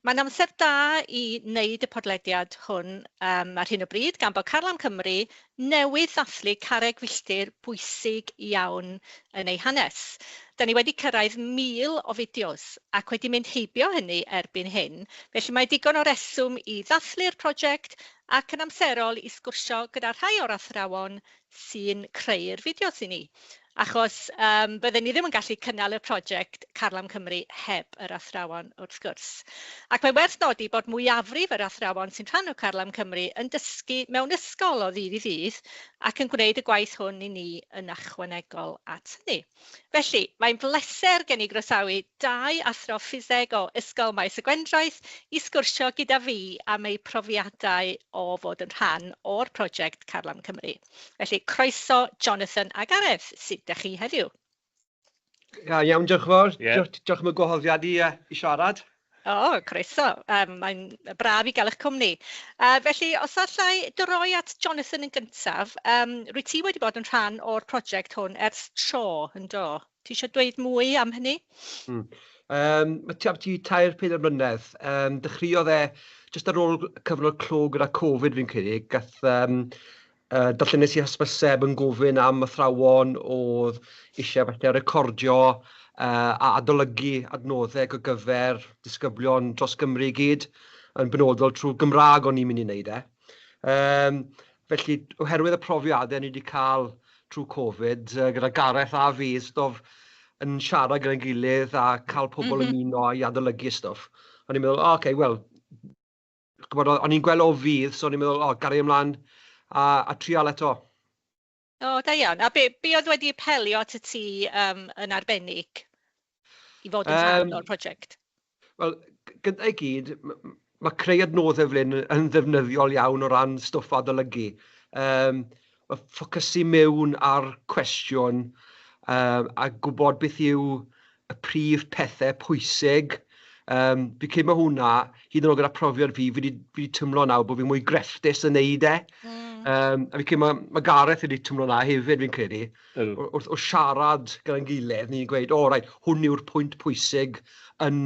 Mae'n amser da i wneud y podlediad hwn ar hyn o bryd, gan bod Carlam Cymru newydd ddathlu carreg filltir bwysig iawn yn ei hanes. Da ni wedi cyrraedd 1,000 o fideos ac wedi mynd heibio hynny erbyn hyn, felly mae digon o reswm i ddathlu'r prosiect ac yn amserol i sgwrsio gyda rhai o'r athrawon sy'n creu'r fideos i ni. Achos bydden ni ddim yn gallu cynnal y prosiect Carlam Cymru heb yr athrawon, wrth gwrs. Ac mae werth nodi bod mwyafrif yr athrawon sy'n rhan o Carlam Cymru yn dysgu mewn ysgol o ddydd i ddydd ac yn gwneud y gwaith hwn i ni yn ychwanegol at hynny. Felly, mae'n bleser gen i groesawu dau athro ffiseg o Ysgol Maes y Gwendraeth i sgwrsio gyda fi am eu profiadau o fod yn rhan o'r prosiect Carlam Cymru. Felly, croeso Jonathan a Gareth, sut ydych chi heddiw? Ia, iawn, diolch yn fawr. Yeah. Diolch am y gwahoddiad i siarad. O, croeso. Mae'n braf i gael eich cwmni. Felly, os allai droi at Jonathan yn gyntaf, rwyt ti wedi bod yn rhan o'r prosiect hwn ers tro, yn do? Ti eisiau dweud mwy am hynny? Mae tua byti 3-4 mlynedd. Dechreuodd e jyst ar ôl cyfnod clo gyda Covid, fi'n credu. Gath, darllenes i hysbyseb yn gofyn am athrawon oedd eisiau falle recordio a adolygu adnoddau ar gyfer disgyblion dros Gymru i gyd, yn benodol trwy Gymraeg o'n i'n mynd i wneud e. Felly, oherwydd y profiadau ni wedi cael trwy Covid, gyda Gareth a fi, sort of, yn siarad gyda'n gilydd a cael pobl ymuno i adolygu stwff. O'n i'n meddwl, o, okay, wel, ch'mod, o'n i'n gweld o fudd, so o'n i'n meddwl, o, gario ymlaen a trial eto. O, da iawn. A be oedd wedi apelio at y ti yn arbennig i fod yn rhan o'r prosiect? Wel, gyda'i gyd, mae creu adnoddau fel hyn yn ddefnyddiol iawn o ran stwff adolygu. Mae ffocysu mewn ar cwestiwn a gwybod beth yw y prif pethau pwysig. Fi credu mae hwnna, hyd yn oed gyda profiad fi, fi 'di tymlo nawr bod fi'n mwy grefftus yn neud e. A fi credu mae Gareth wedi tymlo na hefyd, fi'n credu. Wrth siarad gyda'n gilydd, ni'n gweud, o, reit, hwn yw'r pwynt pwysig yn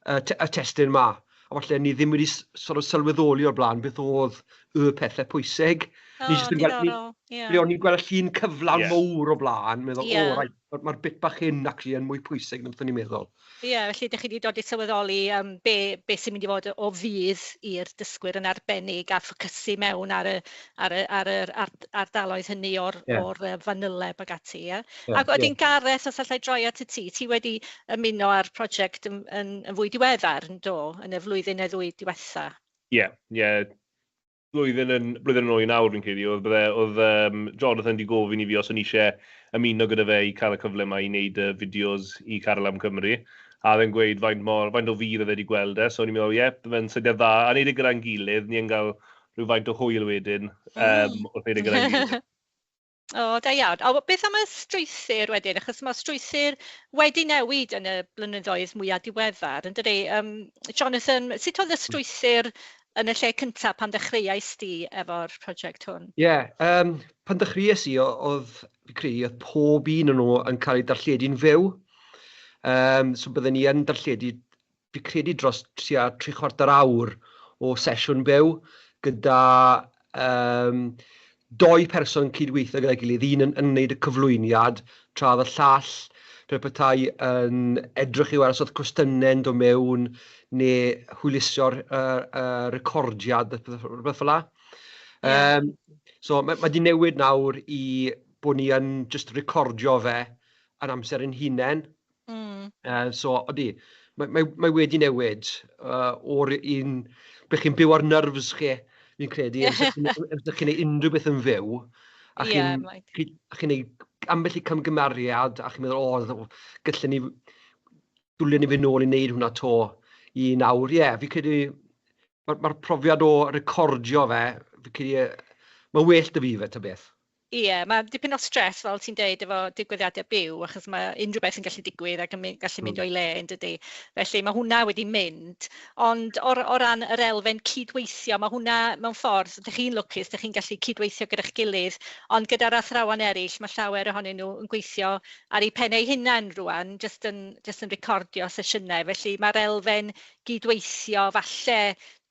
y testun 'ma. A falle ni ddim wedi sort of sylweddoli o'r blaen beth oedd y pethau pwysig. O, Ni jyst yn gweld, diddorol. Ie. Ble o'n i'n gweld y llun cyflawn mowr o blaen, meddwl, o, reit, mae'r bit bach hyn actually yn mwy pwysig na beth o'n i'n meddwl. Ie, felly ydych chi wedi dod i sylweddoli be sy'n mynd i fod o fudd i'r dysgwyr yn arbennig a ffocysu mewn ar yr ardaloedd hynny o'r o'r fanyleb ag ati, ie? Yeah. Ac wedyn Gareth, os allai droi at y ti, ti wedi ymuno â'r prosiect yn fwy diweddar, yn do, yn y flwyddyn neu ddwy diwetha? Ie. Blwyddyn yn ôl i nawr, fi'n credu, oedd Jonathan wedi gofyn i fi os o'n i eisiau ymuno gyda fe i cael y cyfle yma i wneud y fideos i Carlam Cymru. A oedd e'n gweud faint o fudd oedd e wedi gweld e, so o'n i'n meddwl, ie, fe'n syniad dda. A wneud e gyda'n gilydd, ni yn cael rhywfaint o hwyl wedyn wrth wneud e gyda'n gilydd. O, da iawn. O, beth am y strwythur wedyn? Achos mae strwythur wedi newid yn y blynyddoedd mwyaf diweddar, yn dydi? Jonathan, sut oedd y strwythur yn y lle cyntaf pan ddechreuais di efo'r prosiect hwn? Ie, yeah, pan dechreuais i, oedd, fi credu, oedd pob un o'n nhw yn cael ei darlledu'n fyw. So bydden ni yn darlledu, fi credu, dros tua 3/4 awr o sesiwn byw gyda dou person yn cydweithio gyda'i gilydd, un yn wneud y cyflwyniad, tra oedd y llall fel petai yn edrych i weld os oedd cwestiynau'n dod mewn neu hwylusio'r recordiad, rhywbeth fel 'na. So mae 'di newid nawr i bod ni yn just recordio fe yn amser ein hunain. So, odi, mae wedi newid o'r un ble chi'n byw ar nerves chi, fi'n credu, amser chi'n neud unrhyw beth yn fyw, a chi'n chi neud ambell i camgymeriad, a chi'n meddwl, o, gallen ni, dwlen ni fynd nôl i wneud hwnna 'to i nawr. Ie, yeah, fi credu, mae'r profiad o recordio fe, fi credu, mae'n well 'da fi fe, ta beth. Ie, mae dipyn o stress, fel ti'n deud, efo digwyddiadau byw, achos mae unrhyw beth yn gallu digwydd ac yn gallu mynd o'i le, yn dydy. Felly mae hwnna wedi mynd. Ond o ran yr elfen cydweithio, mae hwnna mewn ffordd, ydych chi'n lwcus, ydych chi'n gallu cydweithio gyda'ch gilydd, ond gyda'r athrawon eraill, mae llawer ohonyn nhw yn gweithio ar eu pen eu hunain rŵan, jyst yn recordio sesiynau. Felly mae'r elfen gydweithio falle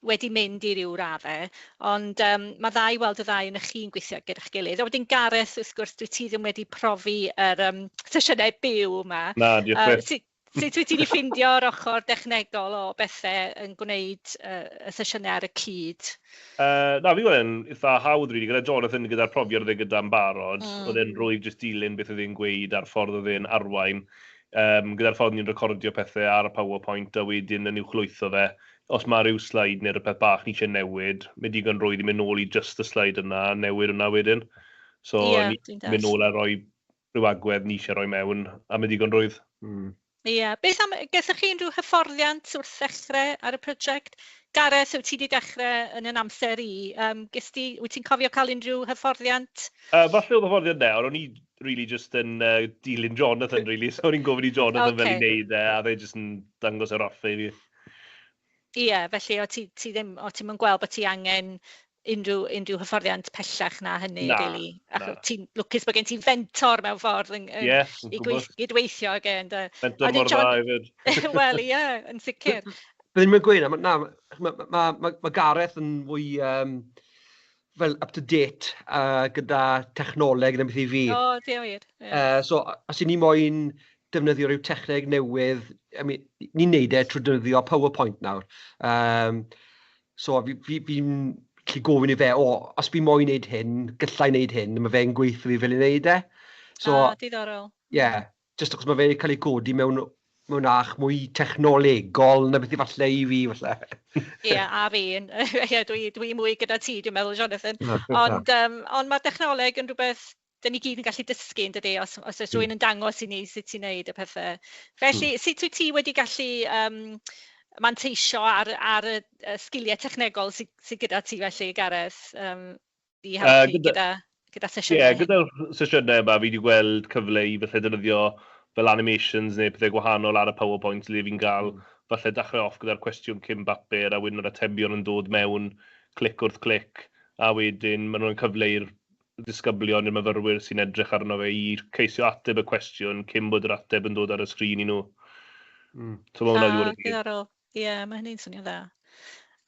wedi mynd i ryw raddau, ond mae dda i weld y ddau yn chi'n gweithio gyda'ch gilydd. A wedyn Gareth, wrth gwrs, dwi ti ddim wedi profi yr sesiynau byw yma. Na, diolch byth. Sut wyt ti wedi ffeindio'r ochr dechnegol o bethau yn gwneud y sesiynau ar y cyd? Na, fi gweld e'n eitha hawdd, really, gyda Jonathan, gyda'r profiad oedd e gyda'n barod. Oedd e'n rwydd jyst dilyn beth oedd e'n gweud a'r ffordd oedd e'n arwain. Gyda'r ffordd ni'n recordio pethau ar y PowerPoint a wedyn yn uwchlwytho fe. Os mae rhyw slide neu rhywbeth bach ni eisiau newid, mae digon rwydd i mynd nôl i just y slide yna a newid hwnna wedyn. So, Ie, ni dwi'n mynd dallt. nôl a rhoi rhyw agwedd ni eisiau rhoi mewn, a mae digon rwydd. Ie, beth am, gaethoch chi unrhyw hyfforddiant wrth ddechrau ar y prosiect? Gareth, wyt ti wedi dechrau yn yn amser i? Ges ti, wyt ti'n cofio cael unrhyw hyfforddiant? Falle oedd hyfforddiant 'na, ond o'n i really just yn dilyn Jonathan, really. So o'n i'n gofyn i Jonathan fel i wneud e, a fe just yn dangos yr offer i fi. Ie, felly o ti ddim, o ti'n yn gweld bod ti angen unrhyw hyfforddiant pellach na hynny, Na, really? na. Achos ti'n lwcus bod gen ti fentor mewn ffordd yn Ie, i yn gwybod. gydweithio ag e, ynde? Mentor A wedyn mor dda hefyd. Wel, ie, yn sicr. Byddwn i'n gweud, na, ma Gareth yn fwy fel up to date gyda technoleg na beth i fi. O, di wir. Ie. So, os i ni moyn defnyddio rhyw techneg newydd, I mean, ni'n neud e trwy defnyddio PowerPoint nawr. So, fi'n gallu gofyn i fe, "O, os fi moyn neud hyn, gallai neud hyn," mae fe'n gweithio fi fel i neud e. So, Ah, diddorol. Ie, yeah, just achos mae fe wedi cael ei godi mewn ach mwy technolegol na beth i falle i fi, falle. Ie, a fi. Ie, dwi mwy gyda ti, dwi'n meddwl, Jonathan. Na, Ond mae'r dechnoleg yn rhywbeth dyn ni gyd yn gallu dysgu, yn dydy, os oes rhywun yn dangos i ni sut i wneud y pethau. Felly, sut wyt ti wedi gallu manteisio ar y sgiliau technegol sydd gyda ti felly, Gareth, i helpu gyda sesiynau Ie, hyn? Gyda'r sesiynau yma, fi wedi gweld cyfle i falle defnyddio fel animations neu pethau gwahanol ar y PowerPoint le fi'n gael falle dechrau off gyda'r cwestiwn cyn bapur a wedyn yr atebion yn dod mewn clic wrth clic, a wedyn maen nhw'n cyfle i'r disgyblion neu'r myfyrwyr sy'n edrych arno fe i ceisio ateb y cwestiwn cyn bod yr ateb yn dod ar y sgrin i nhw. So mae hwnna wedi Ah, bod yn diddorol. Ie, mae hynny'n swnio'n dda.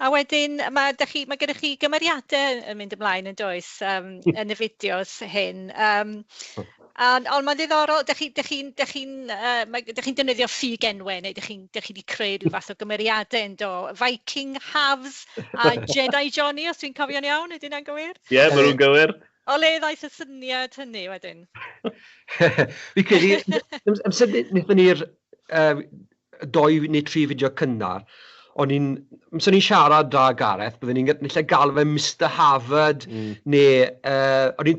A wedyn, mae gennych chi gymeriadau yn mynd ymlaen yn does, yn y fideos hyn. Ond mae'n ddiddorol, dych chi'n defnyddio ffug enwau, neu dych chi wedi creu rhyw fath o gymeriadau yn do? Viking Halves a Jedi Johnny, os dwi'n cofio'n iawn, ydy hynna'n gywir? Ie, yeah, maen nhw'n gywir. O le ddaeth y syniad hynny wedyn? Fi credu, amser wnaethon ni'r doi neu tri fideo cynnar, amser ni'n siarad â Gareth, byddwn ni'n naill ai galw fe Mr Harvard, neu o'n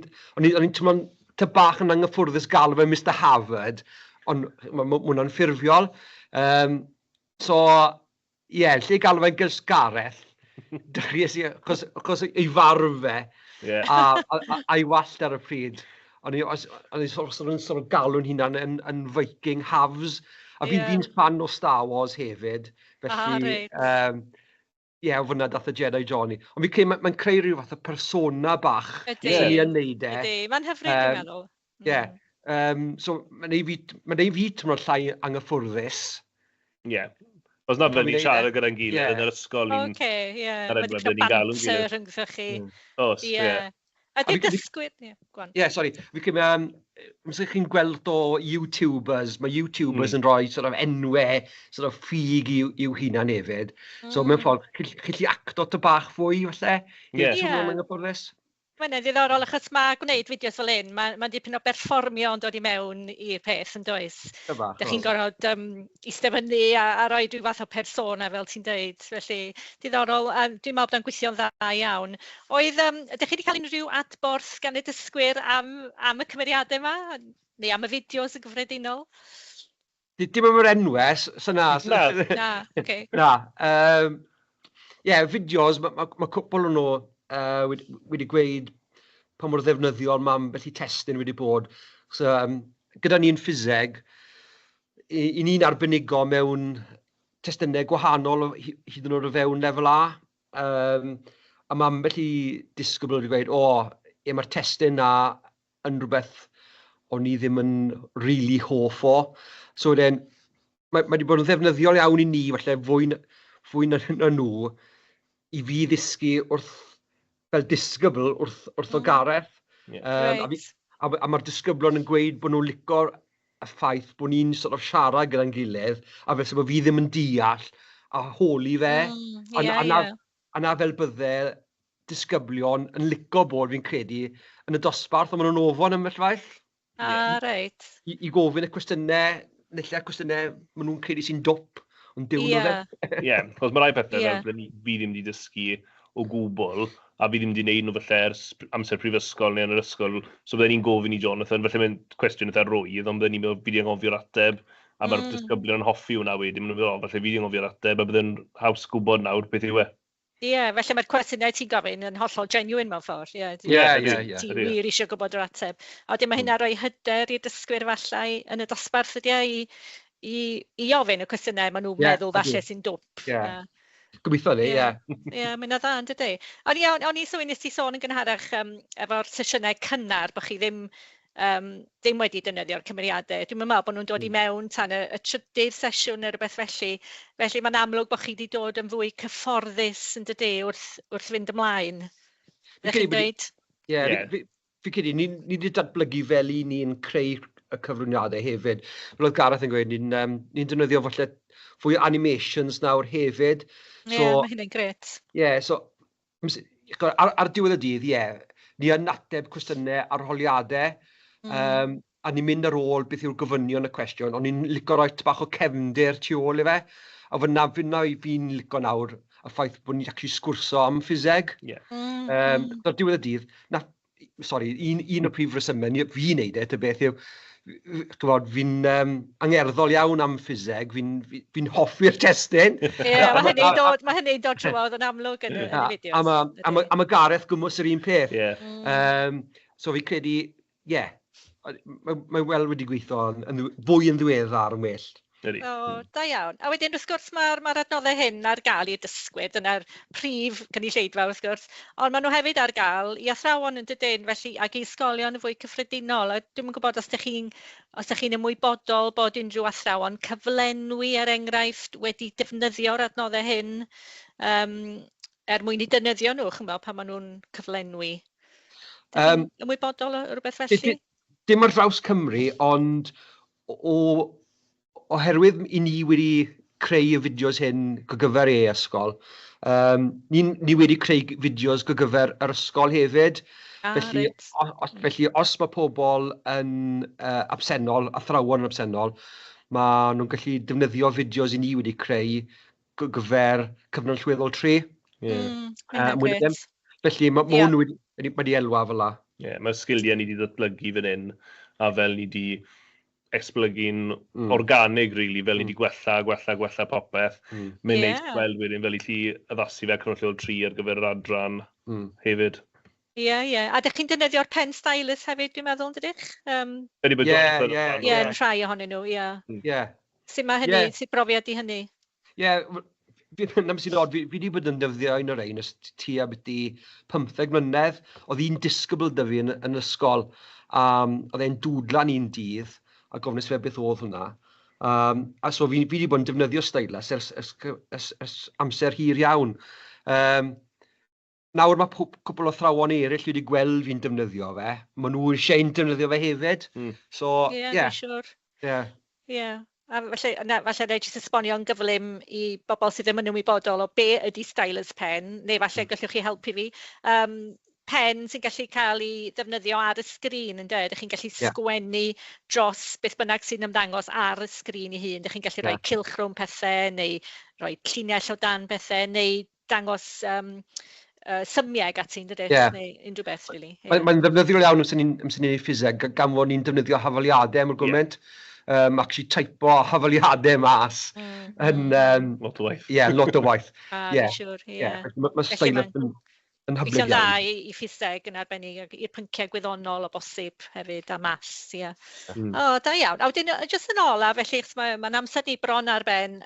i'n teimlo'n ty bach yn anghyffwrddus galw fe Mr Harvard, ond ma hwnna'n ffurfiol. So, ie, yeah, lle galw fe just Gareth, dechreuais i, achos ei farf fe, a'i wallt ar y pryd. O'n i sort of galw'n hunan yn Viking Halves. A fi'n fi fan o Star Wars hefyd. Felly, ie, o fyna dath y Jedi Johnny. Ond fi credu mae'n creu rhyw fath o persona bach. Ydy. Sy'n ni yn neud e. Ydy, mae'n hyfryd, dwi'n meddwl. Ie. So, mae'n neud fi teimlo llai anghyffwrddus. Ie. Yeah. Os na Pan fel ni'n ni'n neud e. siarad gyda'n gilydd yn yr ysgol, ni'n Oce, ie. ar Mae enwau dipyn o ni'n galw'n banter gilydd. rhyngthoch chi. Os, ie. A A dim fi credu dysgwyr. Ie, go on. Ie, yeah, sorry. Fi credu, amser chi'n gweld o YouTubers, mae YouTubers yn rhoi sort of enwau sort of ffug i'w hunan hefyd. So, mewn ffordd, chi'n gallu acto ty bach fwy, falle, i teimlo'n anghyfforddus. Mae'n ddiddorol achos mae gwneud fideos fel hyn, mae dipyn o berfformio yn dod i mewn i'r peth yn does? Ty bach, Dych chi'n oes. gorfod eistedd fyny a rhoi rhyw fath o persona fel ti'n deud. Felly, diddorol, a dwi'n meddwl bod o'n gweithio'n dda iawn. Ydych chi wedi cael unrhyw adborth gan y dysgwyr am y cymeriadau yma? Neu am y fideos yn gyffredinol? Dim am yr enwau, so na. Na. Na, oce. Na. Ie, fideos, mae ma cwpl o'n nhw wedi gweud pa mor ddefnyddiol mae ambell i testun wedi bod. So, gyda ni'n ffiseg, i ni'n arbenigo mewn testunau gwahanol hyd yn oed o fewn lefel A. A mae ambell i disgybl wedi gweud, o, ie, mae'r testun 'na yn rhywbeth o'n i ddim yn rili hoff o. So wedyn, mae wedi bod yn ddefnyddiol iawn i ni, falle fwy na nhw, i fi ddysgu wrth, fel disgybl wrth o Gareth. A mae'r disgyblion yn gweud bod nhw'n lico'r y ffaith bod ni'n sort of siarad gyda'n gilydd, a fel bod fi ddim yn deall, a holi fe. A na fel bydde disgyblion yn lico bod, fi'n credu, yn y dosbarth, ond maen nhw'n ofon ambell waith. Ah, reit. I gofyn y cwestiynau, neu lle cwestiynau maen nhw'n credu sy'n dwp, ond dyw nhw ddim. Ie, chos mae rai pethau fel fi ddim wedi dysgu o gwbl, a fi ddim wedi gwneud nhw falle ers amser prifysgol neu yn yr ysgol, so bydden ni'n gofyn i Jonathan, falle mae'n cwestiwn eitha rwydd, ond bydden ni'n meddwl fi wedi anghofio'r ateb, a mae'r disgyblion yn hoffi hwnna wedyn, maen nhw'n meddwl, o, falle fi wedi anghofio'r ateb, a bydde'n haws gwybod nawr beth yw e. Ie, felly mae'r cwestiynau ti'n gofyn yn hollol genuine mewn ffordd. Ie, Ie. Ti wir eisiau gwybod yr ateb. A wedyn mae hynna rhoi hyder i'r dysgwyr falle yn y dosbarth ydy e, i ofyn y cwestiynau maen nhw'n meddwl falle sy'n dwp. Ie. Gobeithio ni, ie. Ie, mae'n dda yn dydy. Ond ie, o'n i sôn, nes ti sôn yn gynharach efo'r sesiynau cynnar bod chi ddim wedi defnyddio'r cymeriadau. Dwi'n meddwl bod nhw'n dod i mewn tan y trydydd sesiwn neu rhywbeth felly. Felly mae'n amlwg bod chi wedi dod yn fwy cyfforddus yn dydy wrth fynd ymlaen. Fi'n Ydych chi'n credu bod dweud? Ie, fi credu, ni wedi datblygu fel i ni'n creu y cyflwyniadau hefyd. Fel oedd Gareth yn gweud, ni defnyddio falle fwy o animations nawr hefyd. Ie, So, mae hynny'n grêt. Ie, so, ar diwedd y dydd, ie, ni yn ateb cwestiynau arholiadau, a ni'n mynd ar ôl beth yw'r gofynion y cwestiwn, ond ni'n licio rhoi bach o cefndir tu ôl i fe, a fyna fi'n licio nawr y ffaith bod ni'n actually sgwrso am ffiseg. Ar diwedd y dydd, na, sori, un o'r prif resymau fi'n neud e, ta beth yw, ch'mod, fi'n angerddol iawn am ffiseg, fi hoffi'r testun. Ie, mae hynny'n dod trwodd yn amlwg yn y fideos. A ma Gareth gwmws yr un peth. So fi'n credu, ie, mae wel wedi gweithio yn fwy yn ddiweddar yn well. Ydy. O, da iawn. A wedyn, wrth gwrs, mae'r adnoddau hyn ar gael i'r dysgwyr, dyna'r prif gynulleidfa, wrth gwrs, ond maen nhw hefyd ar gael i athrawon yn dydyn, felly, ac i ysgolion yn fwy cyffredinol. A dwi'm yn gwybod os dych chi'n ymwybodol bod unrhyw athrawon cyflenwi, er enghraifft, wedi defnyddio'r adnoddau hyn er mwyn i defnyddio nhw, ch'mod, pan maen nhw'n cyflenwi. Dych chi'n ymwybodol o rywbeth felly? Dim ar draws Cymru, ond oherwydd i ni wedi creu y fideos hyn gyfer e ysgol, ni wedi creu fideos gyfer yr ysgol hefyd. Felly os mae pobl yn absennol, athrawon yn absennol, ma' nhw'n gallu defnyddio fideos i ni wedi creu gyfer cyfnod allweddol 3. Mae hynna'n Mwy na dim. grêt. Felly ma' hwn wedi elwa fel 'na. Ie, mae'r sgiliau ni wedi datblygu fan hyn, a fel ni wedi esblygu'n organig, really, fel ni wedi gwella, gwella, gwella popeth. Mae'n neis gweld wedyn fel i chi addasu fe cyfnod allweddol 3 ar gyfer yr adran hefyd. Ie, ie. A dych chi'n defnyddio'r pen stylus hefyd, dwi'n meddwl, yn dydych? Ydy, bod Jonathan yn rhan Ie, o'r yn rhai ohonyn nhw, ie. Sut mae hynny, sut brofiad i hynny? Ie, na beth sy'n od, fi wedi bod yn defnyddio un o'r rhain ers tua byti 15 mlynedd. Oedd un disgybl 'da fi yn ysgol, oedd e'n dwdlan un dydd, a gofynnes fe beth oedd hwnna. A so fi wedi bod yn defnyddio stylus ers amser hir iawn. Nawr mae cwpl o athrawon eraill wedi gweld fi'n defnyddio fe. Maen nhw eisiau'n defnyddio fe hefyd. So, Ie, ie. dwi'n siŵr. Ie. Ie. A felly, na, falle na i jyst esbonio'n gyflym i bobl sydd ddim yn ymwybodol o be ydy stylus pen, neu falle gallwch chi helpu fi. Pen sy'n gallu cael ei ddefnyddio ar y sgrin, ynde? Dych chi'n gallu sgwennu dros beth bynnag sy'n ymddangos ar y sgrin ei hun. Dych chi'n gallu rhoi cylch rhwng pethau, neu rhoi llinell o dan pethau, neu dangos symiau ag ati, yndydi? Neu unrhyw beth, really. Mae'n ddefnyddiol iawn amser ni'n neud ffiseg, gan fod ni'n defnyddio hafaliadau mor gymaint. Actually typo hafaliadau mas yn, Lot o waith. Ie, lot o waith. Ah, dwi'n siŵr, ie. Felly ma' Felly stylus mae'n yn Yn hyblyg Gweithio'n dda iawn. i ffiseg yn arbennig ac i'r pynciau gwyddonol o bosib hefyd a maths, ie. O, da iawn. A wedyn, jyst yn ola, felly, achos mae'n amser ni bron ar ben,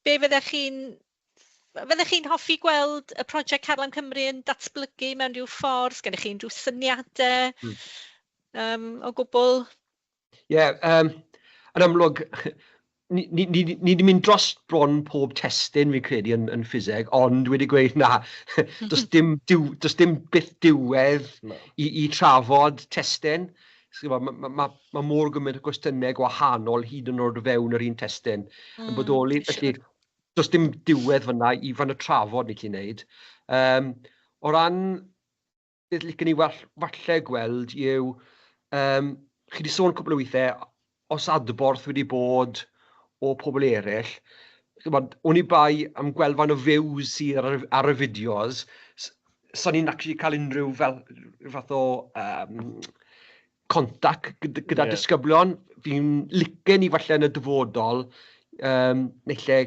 be fyddech chi'n fyddech chi'n hoffi gweld y prosiect Carlam Cymru yn datblygu mewn rhyw ffordd? Gennych chi unrhyw syniadau o gwbl? Ie, yeah, yn amlwg, ni wedi mynd dros bron pob testun fi'n credu yn ffiseg, ond wedi gweud na, does dim byth diwedd Na. i trafod testun. Ma mor gymaint o gwestiynau gwahanol hyd yn oed o fewn yr un testun yn bodoli. Felly, does dim diwedd fyna i fan y trafod ni gallu wneud. O ran beth licen ni falle gweld yw, chi wedi sôn cwpl o weithiau, os adborth wedi bod o pobl eraill, ch'mod, o'n i bai am gweld faint o views sydd ar y fideos, so ni'n actually cael unrhyw fel rhyw fath o contact gyda disgyblion. Fi'n licen i falle yn y dyfodol, neu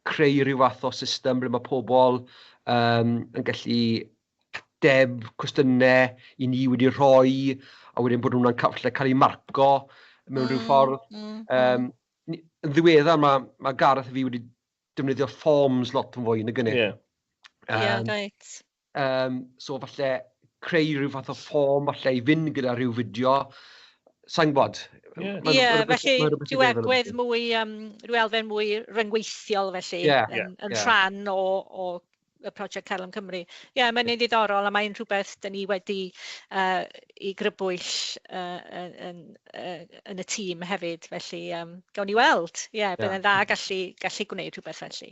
creu rhyw fath o system ble mae pobl yn gallu ateb cwestiynau i ni wedi rhoi, a wedyn bod hwnna'n falle cael ei marco mewn rhyw ffordd. Yn ddiweddar mae Gareth a fi wedi defnyddio forms lot yn fwy nag ynny. Ie, reit. So falle creu rhyw fath o form falle i fynd gyda rhyw fideo. Sa'n gwybod. Ie, felly Ma' rhywbeth i rhyw feddwl agwedd ambiti. mwy, rhyw elfen mwy ryngweithiol felly, yn rhan o y prosiect Carlam Cymru. Ie, mae'n un ddiddorol a mae'n rhywbeth dyn ni wedi i grybwyll yn y tîm hefyd, felly gawn ni weld. Ie, bydd yn dda gallu gwneud rhywbeth felly.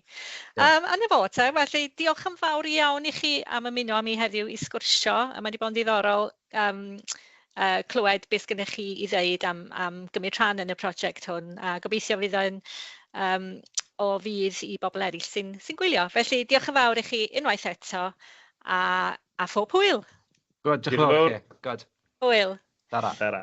A 'na fo te, felly diolch yn fawr iawn i chi am ymuno â mi heddiw i sgwrsio, a mae wedi bod yn ddiddorol clywed beth gennych chi i ddeud am gymryd rhan yn y prosiect hwn, a gobeithio fydd o'n o fudd i bobl eraill sy'n gwylio. Felly diolch yn fawr i chi unwaith eto, a phob hwyl. Good, diolch yn Diolch yn fawr i fawr. chi. Good. Hwyl. Tara. Tara.